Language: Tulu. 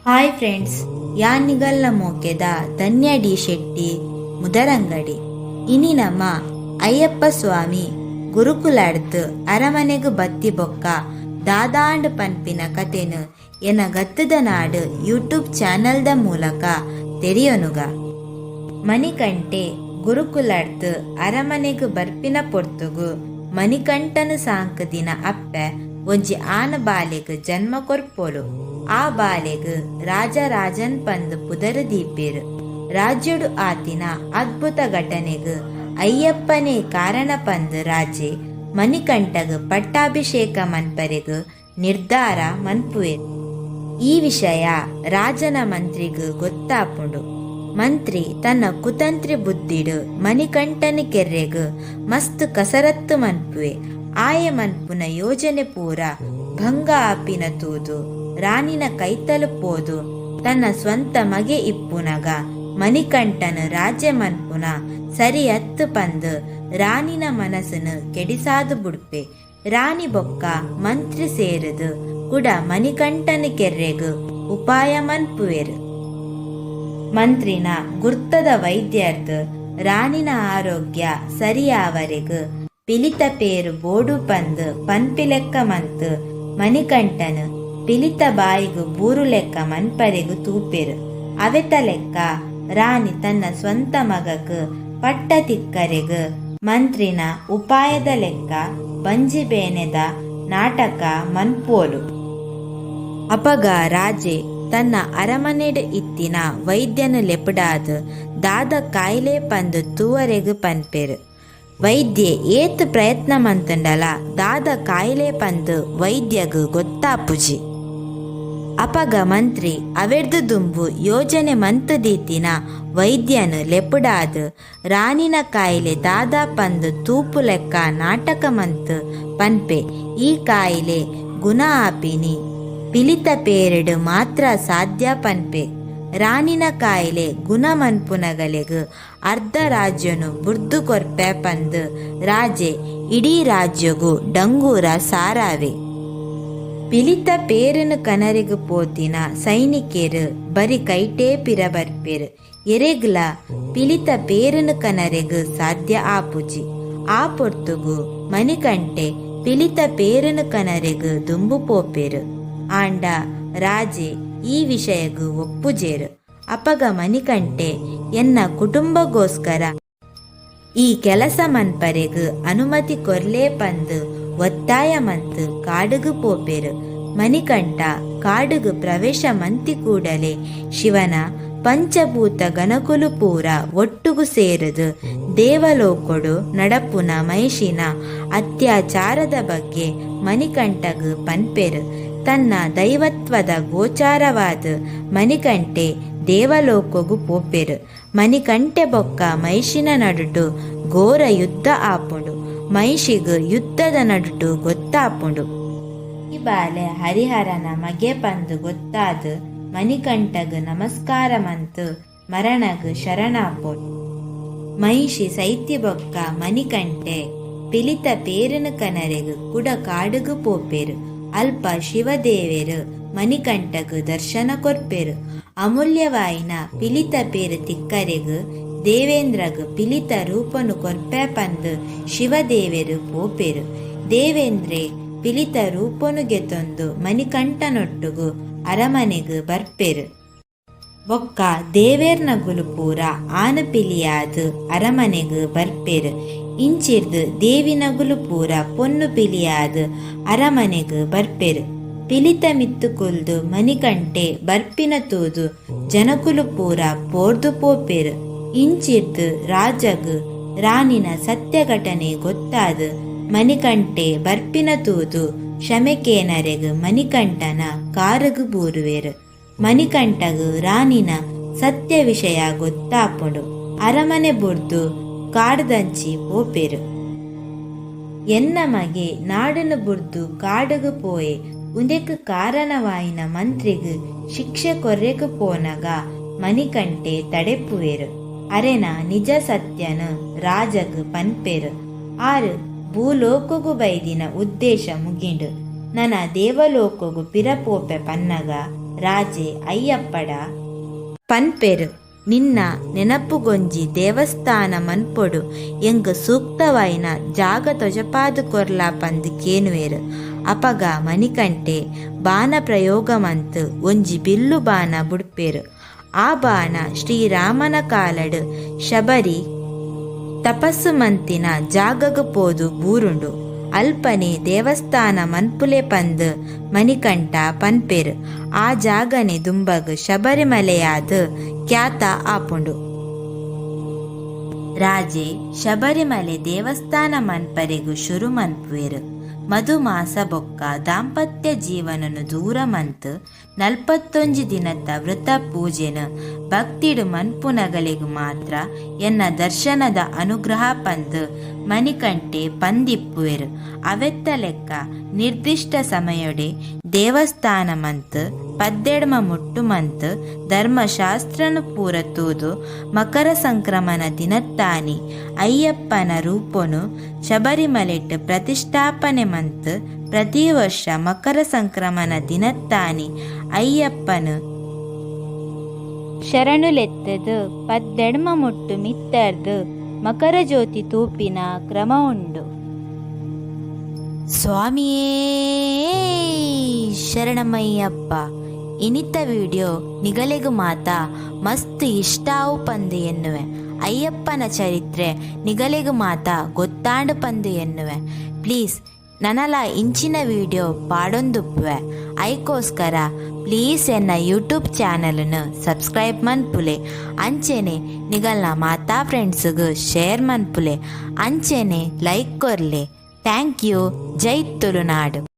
ಹಾಯ್ ಫ್ರೆಂಡ್ಸ್, ಯಾನ್ ನಿಗಲ್ನ ಮೋಕೆದ ಧನ್ಯ ಡಿ ಶೆಟ್ಟಿ ಮುದರಂಗಡಿ. ಇನಿ ನಮ ಅಯ್ಯಪ್ಪ ಸ್ವಾಮಿ ಗುರುಕುಲಡ್ದ್ ಅರಮನೆಗ್ ಬತ್ತಿ ಬೊಕ್ಕ ದಾದಾಂಡ್ ಪನ್ಪಿನ ಕತೆನ್ ಎನ ಗತ್ತದ ನಾಡ್ ಯೂಟ್ಯೂಬ್ ಚಾನೆಲ್ದ ಮೂಲಕ ತೆರಿಯೊನುಗ. ಮಣಿಕಂಠೆ ಗುರುಕುಲಡ್ದ್ ಅರಮನೆಗ್ ಬರ್ಪಿನ ಪೊರ್ತುಗು ಮಣಿಕಂಠನ್ ಸಾಂಕ್ದಿನ ಅಪ್ಪೆ ಒಂಜಿ ಆನ್ ಬಾಲೆಗ್ ಜನ್ಮ ಕೊರ್ಪೊಲು. ಆ ಬಾಲೆಗ್ ರಾಜರಾಜನ್ ಪಂದ್ ಪುದರ್ ದೀಪೆರ್. ರಾಜ್ಯೊಡು ಆತಿನ ಅದ್ಭುತ ಘಟನೆಗ್ ಅಯ್ಯಪ್ಪನೇ ಕಾರಣ ಪಂದ್ ರಾಜೆ ಮಣಿಕಂಠಗ್ ಪಟ್ಟಾಭಿಷೇಕ ಮನ್ಪರೆಗ್ ನಿರ್ಧಾರ ಮನ್ಪುವೆರ್. ಈ ವಿಷಯ ರಾಜನ ಮಂತ್ರಿಗ್ ಗೊತ್ತಾಪುಂಡು. ಮಂತ್ರಿ ತನ್ನ ಕುತಂತ್ರಿ ಬುದ್ಧಿಡ್ ಮಣಿಕಂಠನ್ ಕೆರ್ರೆಗ್ ಮಸ್ತ್ ಕಸರತ್ತ್ ಮನ್ಪುವೆ. ಆಯೆ ಮನ್ಪುನ ಯೋಜನೆ ಪೂರ ಭಂಗ ಆಪಿನ ತೂದು ರಾಣಿನ ಕೈತಲ್ ಪೋದು ತನ್ನ ಸ್ವಂತ ಮಗೆ ಇಪ್ಪುನಗ ಮಣಿಕಂಠನ್ ರಾಜೆ ಮನ್ಪುನ ಸರಿ ಅತ್ತ್ ಪಂದ್ ರಾಣಿನ ಮನಸ್ನ್ ಕೆಡಿಸಾದ್ ಬುಡ್ಪೆ. ರಾಣಿ ಬೊಕ್ಕ ಮಂತ್ರಿ ಸೇರುದ್ ಕುಡ ಮಣಿಕಂಠನ್ ಕೆರ್ರೆಗ್ ಉಪಾಯ ಮನ್ಪುವೆರ್. ಮಂತ್ರಿನ ಗುರ್ತದ ವೈದ್ಯರ್ದ್ ರಾಣಿನ ಆರೋಗ್ಯ ಸರಿಯಾವರೆಗ್ ಪಿಲಿತ ಪೇರ್ ಬೋಡು ಪಂದ್ ಪನ್ಪಿಲೆಕ್ಕ ಮಂತ್ ಮಣಿಕಂಠನ್ ಪಿಲಿತ ಬಾಯಿಗ್ ಬೂರುಲೆಕ್ಕ ಮನ್ಪರೆಗ್ ತೂಪೆರ್. ಅವೆತ ಲೆಕ್ಕ ರಾಣಿ ತನ್ನ ಸ್ವಂತ ಮಗಕ್ ಪಟ್ಟ ತಿಕ್ಕರೆಗ್ ಮಂತ್ರಿನ ಉಪಾಯದ ಲೆಕ್ಕ ಬಂಜಿ ಬೇನೆದ ನಾಟಕ ಮನ್ಪುವೊಲು. ಅಪಗ ರಾಜೆ ತನ್ನ ಅರಮನೆಡ್ ಇತ್ತಿನ ವೈದ್ಯನ್ ಲೆಪುಡಾದ್ ದಾದ ಕಾಯಿಲೆ ಪಂದ್ ತೂವರೆಗ್ ಪನ್ಪೆರ್. ವೈದ್ಯೆ ಏತ್ ಪ್ರಯತ್ನ ಮಂತ್ಂಡಲ ದಾದ ಕಾಯಿಲೆ ಪಂದ್ ವೈದ್ಯಗ್ ಗೊತ್ತಾಪುಜಿ. ಅಪಗ ಮಂತ್ರಿ ಅವೆರ್ದ್ ದುಂಬು ಯೋಜನೆ ಮಂತ್ ದೀತಿನ ವೈದ್ಯನ್ ಲೆಪುಡಾದ್ ರಾಣಿನ ಕಾಯಿಲೆ ದಾದ ಪಂದ್ ತೂಪುಲೆಕ್ಕ ನಾಟಕ ಮಂತ್ ಪನ್ಪೆ ಈ ಕಾಯಿಲೆ ಗುಣ ಆಪಿನಿ ಪಿಲಿತ ಪೇರ್ಡ್ ಮಾತ್ರ ಸಾಧ್ಯ ಪನ್ಪೆ. ರಾಣಿನ ಕಾಯಿಲೆ ಗುಣ ಮನ್ಪುನಗಲೆಗ್ ಅರ್ಧ ರಾಜ್ಯೊನು ಬುಡ್ದು ಕೊರ್ಪೆ ಪಂದ್ ರಾಜೆ ಇಡೀ ರಾಜ್ಯೊಗು ಡಂಗೂರ ಸಾರಾವೆ. ಪಿಲಿತ ಪೇರ್ನ್ ಕನರೆಗ್ ಪೋತಿನ ಸೈನಿಕೆರ್ ಬರಿ ಕೈಟೇ ಪಿರ ಬರ್ಪೆರ್. ಎರೆಗ್ಲ ಪಿಲಿತ ಪೇರ್ನ್ ಕನರೆಗ್ ಸಾಧ್ಯ ಆಪುಜಿ. ಆ ಪೊರ್ತುಗು ಮಣಿಕಂಠೆ ಪಿಲಿತ ಪೇರ್ನ್ ಕನರೆಗ್ ದುಂಬು ಪೋಪೆರ್. ಆಂಡ ರಾಜೆ ಈ ವಿಷಯಗ್ ಒಪ್ಪುಜೆರ್. ಅಪಗ ಮಣಿಕಂಠೆ ಎನ್ನ ಕುಟುಂಬಗೋಸ್ಕರ ಈ ಕೆಲಸ ಮನ್ಪರೆಗ್ ಅನುಮತಿ ಕೊರ್ಲೆ ಪಂದ್ ಒತ್ತಾಯ ಮಂತ್ ಕಾಡುಗ್ ಪೋಪೆರ್. ಮಣಿಕಂಠ ಕಾಡುಗ್ ಪ್ರವೇಶ ಮಂತಿ ಕೂಡಲೇ ಶಿವನ ಪಂಚಭೂತ ಗಣಕುಲು ಪೂರ ಒಟ್ಟುಗು ಸೇರುದು ದೇವಲೋಕೊಡು ನಡಪುನ ಮಹಿಷಿನ ಅತ್ಯಾಚಾರದ ಬಗ್ಗೆ ಮಣಿಕಂಠಗ್ ಪನ್ಪೆರ್. ತನ್ನ ದೈವತ್ವದ ಗೋಚಾರವಾದ್ ಮಣಿಕಂಠೆ ದೇವಲೋಕೊಗು ಪೋಪೆರ್. ಮಣಿಕಂಠೆ ಬೊಕ್ಕ ಮಹಿಷಿನ ನಡುಟು ಘೋರ ಯುದ್ಧ ಆಪುಂಡು. ಮಹಿಷಿಗ್ ಯುದ್ಧದ ನಡುಟು ಗೊತ್ತಾಪುಂಡು. ಈ ಬಾಲೆ ಹರಿಹರನ ಮಗೆ ಪಂದ್ ಗೊತ್ತಾದ್ ಮಣಿಕಂಠಗ್ ನಮಸ್ಕಾರ ಮಂತ್ ಮರಣಗ್ ಶರಣಾಪೊಲು. ಮಹಿಷಿ ಸೈತಿ ಬೊಕ್ಕ ಮಣಿಕಂಠೆ ಪಿಲಿತ ಪೇರ್ನ್ ಕನರೆಗ್ ಕುಡ ಕಾಡುಗ್ ಪೋಪೆರ್. ಅಲ್ಪ ಶಿವದೇವೆರ್ ಮಣಿಕಂಠಗ್ ದರ್ಶನ ಕೊರ್ಪೆರ್. ಅಮೂಲ್ಯವಾಯಿನ ಪಿಲಿತ ಪೇರ್ ತಿಕ್ಕರೆಗ್ ದೇವೇಂದ್ರಗ್ ಪಿಲಿತ ರೂಪೊನು ಕೊರ್ಪೆ ಪಂದ್ ಶಿವದೇವೆರ್ ಪೋಪೆರ್. ದೇವೇಂದ್ರೆ ಪಿಲಿತ ರೂಪೊನು ಗೆತೊಂದು ಮಣಿಕಂಠನೊಟ್ಟುಗು ಅರಮನೆಗ್ ಬರ್ಪೆರ್. ಬೊಕ್ಕ ದೇವೆರ್ನಗುಲು ಪೂರ ಆನ್ ಪಿಲಿಯಾದ್ ಅರಮನೆಗ್ ಬರ್ಪೆರ್. ಇಂಚಿರ್ದ್ ದೇವಿನಗುಲು ಪೂರ ಪೊನ್ನು ಪಿಲಿಯಾದ್ ಅರಮನೆಗ್ ಬರ್ಪೆರ್. ಪಿಲಿತ ಮಿತ್ತ್ ಕುಲ್ದು ಮಣಿಕಂಠೆ ಬರ್ಪಿನ ತೂದು ಜನಕುಲು ಪೂರ ಪೋರ್ದು ಪೋಪೆರ್. ಇಂಚಿರ್ದ್ ರಾಜಗ್ ರಾಣಿನ ಸತ್ಯ ಘಟನೆ ಗೊತ್ತಾದ್ ಮಣಿಕಂಠೆ ಬರ್ಪಿನ ತೂದು ಕ್ಷಮೆ ಕೇನರೆಗ್ ಮಣಿಕಂಠನ ಕಾರುಗ್ ಬೂರುವೆರ್. ಮಣಿಕಂಠಗ್ ರಾಣಿನ ಸತ್ಯ ವಿಷಯ ಗೊತ್ತಾಪುಂಡು. ಅರಮನೆ ಬುಡ್ದು ಕಾಡ್ದಂಚಿ ಪೋಪೆರ್. ಎನ್ನ ಮಗೆ ನಾಡುನು ಬುಡ್ದು ಕಾಡುಗ್ ಪೋಯೆ ಉಂದೆಕ್ ಕಾರಣವಾಯಿನ ಮಂತ್ರಿಗ್ ಶಿಕ್ಷೆ ಕೊರ್ರೆಗ್ ಪೋನಗ ಮಣಿಕಂಠೆ ತಡೆಪುವೆರ್. ಅರೆನ ನಿಜ ಸತ್ಯನ್ ರಾಜಗ್ ಪನ್ಪೆರ್. ಆರ್ ಭೂಲೋಕೊಗು ಬೈದಿನ ಉದ್ದೇಶ ಮುಗಿಂಡ್ ನನ ದೇವಲೋಕೊಗು ಪಿರ ಪೋಪೆ ಪನ್ನಗ ರಾಜೆ ಅಯ್ಯಪ್ಪಡ ಪನ್ಪೆರ್ ನಿನ್ನ ನೆನಪುಗೊಂಜಿ ದೇವಸ್ಥಾನ ಮನ್ಪೊಡು ಎಂಕ್ ಸೂಕ್ತವಾಯಿನ ಜಾಗ ತೊಜಪಾದ್ ಕೊರ್ಲ ಪಂದ್ ಕೇನುವೆರ್. ಅಪಗ ಮಣಿಕಂಠೆ ಬಾಣ ಪ್ರಯೋಗ ಮಂತ್ ಒಂಜಿ ಬಿಲ್ಲು ಬಾಣ ಬುಡ್ಪೆರ್. ಆ ಬಾಣ ಶ್ರೀರಾಮನ ಕಾಲಡ್ ಶಬರಿ ತಪಸ್ಸು ಮಂತಿನ ಜಾಗಗ್ ಪೋದು ಬೂರುಂಡು. ಅಲ್ಪನೆ ದೇವಸ್ಥಾನ ಮನ್ಪುಲೆ ಪಂದ್ ಮಣಿಕಂಠ ಪನ್ಪೆರ್. ಆ ಜಾಗನೆ ದುಂಬಗ್ ಶಬರಿಮಲೆಯಾದ್ ಖ್ಯಾತ ಆಪುಂಡು. ರಾಜೆ ಶಬರಿಮಲೆ ದೇವಸ್ಥಾನ ಮನ್ಪರೆಗ್ ಶುರು ಮನ್ಪುವೆರ್. ಮಧುಮಾಸ ಬೊಕ್ಕ ದಾಂಪತ್ಯ ಜೀವನನ್ ದೂರ ಮಂತ್ 41 ದಿನತ ವೃತ ಪೂಜೆನ್ ಭಕ್ತಿಡ್ ಮನ್ಪುನಗಲೆಗ್ ಮಾತ್ರ ಎನ್ನ ದರ್ಶನದ ಅನುಗ್ರಹ ಪಂದ್ ಮಣಿಕಂಠೆ ಪಂದಿಪ್ಪುವೆರ್. ಅವೆತ್ತ ಲೆಕ್ಕ ನಿರ್ದಿಷ್ಟ ಸಮಯೊಡೆ ದೇವಸ್ಥಾನ ಮಂತ್ ಪದ್ದೆಡ್ಮ ಮುಟ್ಟು ಮಂತ್ ಧರ್ಮಶಾಸ್ತ್ರನ್ ಪೂರ ತೂದು ಮಕರ ಸಂಕ್ರಮಣ ದಿನತ್ತಾನಿ ಅಯ್ಯಪ್ಪನ ರೂಪೊನು ಶಬರಿಮಲೆಟ್ ಪ್ರತಿಷ್ಠಾಪನೆ ಮಂತ್ ಪ್ರತಿ ವರ್ಷ ಮಕರ ಸಂಕ್ರಮಣ ದಿನತ್ತಾನಿ ಅಯ್ಯಪ್ಪನ್ ಶರಣುಲೆತ್ತುದ್ ಪದ್ದೆಡ್ಮ ಮುಟ್ಟು ಮಿತ್ತರ್ದ್ ಮಕರ ಜ್ಯೋತಿ ತೂಪಿನ ಕ್ರಮ ಉಂಡು. ಸ್ವಾಮಿಯೇ ಶರಣಮಯ್ಯಪ್ಪ. ಇನಿತ ವಿಡಿಯೋ ನಿಗಲೆಗ್ ಮಾತ ಮಸ್ತ್ ಇಷ್ಟ ಆವು ಪಂದ್ ಎನ್ನುವೆ. ಅಯ್ಯಪ್ಪನ ಚರಿತ್ರೆ ನಿಗಲೆಗ್ ಮಾತ ಗೊತ್ತಾಂಡ್ ಪಂದ್ ಎನ್ನುವೆ. ಪ್ಲೀಸ್ ನನಲ ಇಂಚಿನ ವಿಡಿಯೋ ಪಾಡೊಂದುಪ್ಪುವೆ. ಐಕೋಸ್ಕರ ಪ್ಲೀಸ್ ಎನ್ನ ಯೂಟ್ಯೂಬ್ ಚಾನಲ್ನ್ ಸಬ್ಸ್ಕ್ರೈಬ್ ಮನ್ಪುಲೆ. ಅಂಚೆನೆ ನಿಗಲ್ನ ಮಾತಾ ಫ್ರೆಂಡ್ಸ್ಗ್ ಶೇರ್ ಮನ್ಪುಲೆ. ಅಂಚೆನೆ like ಕೊರ್ಲೆ. Thank you. Jai Tulunad.